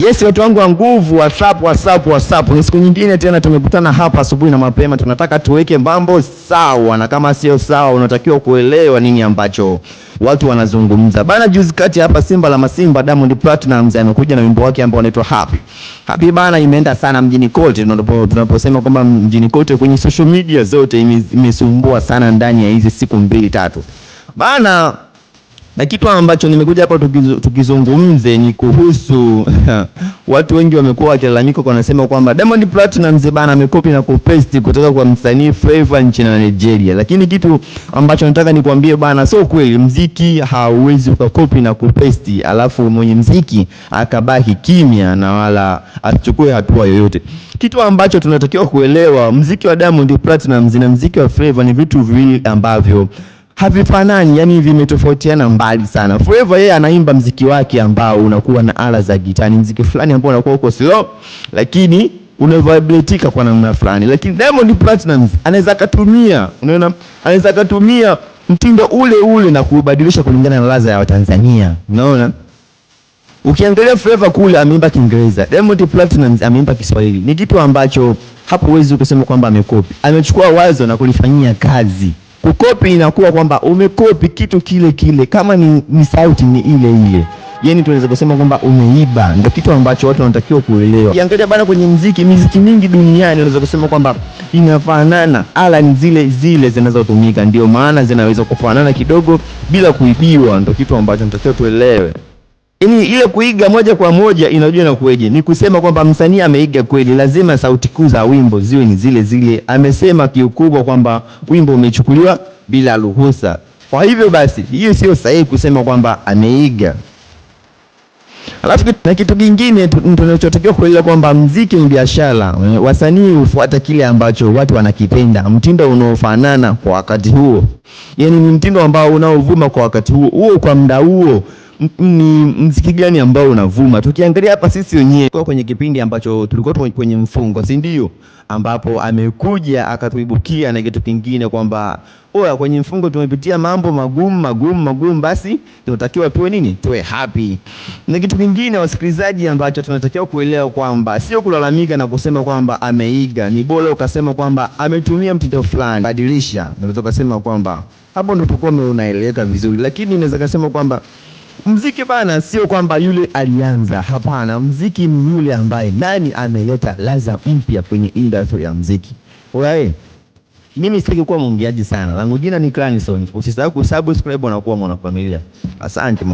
Yes, watu wangu wa nguvu, WhatsApp, WhatsApp, WhatsApp. Ni siku nyingine tena tumekutana hapa asubuhi na mapema, tunataka tuweke mambo sawa, na kama sio sawa, unatakiwa kuelewa nini ambacho watu wanazungumza bana. Juzi kati hapa Simba la Masimba Diamond Platnumz amekuja na wimbo wake ambao unaitwa Happy. Happy bana, imeenda sana mjini kote. Tunaposema kwamba mjini kote kwenye social media zote imesumbua sana ndani ya hizi siku mbili tatu bana na kitu ambacho nimekuja hapa tukizungumze ni kuhusu watu wengi wamekuwa wakilalamika kwa wanasema kwamba Diamond Platnumz bana amekopi na kupaste kutoka kwa msanii Flavour nchini Nigeria. Lakini kitu ambacho nataka nikwambie bana, sio kweli. Mziki hauwezi ukakopi na kupaste alafu mwenye mziki akabaki kimya na wala asichukue hatua yoyote. Kitu ambacho tunatakiwa kuelewa, mziki wa Diamond Platnumz na mziki wa Flavour ni vitu viwili ambavyo havifanani, yani vimetofautiana mbali sana. Forever yeye anaimba mziki wake ambao unakuwa na ala za gitaa, ni mziki fulani ambao unakuwa uko slow, lakini unavibratika kwa namna fulani. Lakini Diamond Platnumz anaweza akatumia, unaona, anaweza akatumia mtindo ule ule na kuubadilisha kulingana na ladha ya Watanzania, unaona. Ukiangalia Flavour kule ameimba Kiingereza, Diamond Platnumz ameimba Kiswahili. Ni kitu ambacho hapo huwezi kusema kwamba amekopi. Amechukua wazo na kulifanyia kazi. Kukopi inakuwa kwamba umekopi kitu kile kile, kama ni sauti ni ile ile, yani tunaweza kusema kwamba umeiba. Ndio kitu ambacho watu wanatakiwa kuelewa. Ukiangalia bana kwenye mziki, miziki mingi duniani unaweza kusema kwamba inafanana, ala ni zile zile zinazotumika, ndio maana zinaweza kufanana kidogo bila kuibiwa. Ndio kitu ambacho tunatakiwa tuelewe. Yaani ile kuiga moja kwa moja inajua na kueje? Ni kusema kwamba msanii ameiga kweli, lazima sauti kuu za wimbo ziwe ni zile zile. Amesema kiukubwa kwamba wimbo umechukuliwa bila ruhusa. Kwa hivyo basi, hiyo sio sahihi kusema kwamba ameiga. Alafu na kitu kingine tunachotakiwa kuelewa kwamba mziki ni biashara. Wasanii hufuata kile ambacho watu wanakipenda, mtindo unaofanana kwa wakati huo, yaani ni mtindo ambao unaovuma kwa wakati huo huo, kwa muda huo ni mziki gani ambao unavuma? Tukiangalia hapa sisi wenyewe kwa kwenye kipindi ambacho tulikuwa kwenye mfungo, si ndio? Ambapo amekuja akatuibukia na kitu kingine kwamba oya, kwenye mfungo tumepitia mambo magumu magumu magumu, basi tunatakiwa tuwe nini? Tuwe happy. Na kitu kingine wasikilizaji, ambacho tunatakiwa kuelewa kwamba sio kulalamika na kusema kwamba ameiga, ni bora ukasema kwamba ametumia mtindo fulani, badilisha, ndio tukasema kwamba hapo ndipo tulikuwa unaeleweka vizuri, lakini inaweza kusema kwamba mziki bana, sio kwamba yule alianza. Hapana, mziki ni yule ambaye nani ameleta ladha mpya kwenye industry ya mziki. Wewe, mimi sitaki kuwa mwongeaji sana, langu jina ni Clanson. Usisahau kusubscribe na kuwa mwanafamilia. Asante.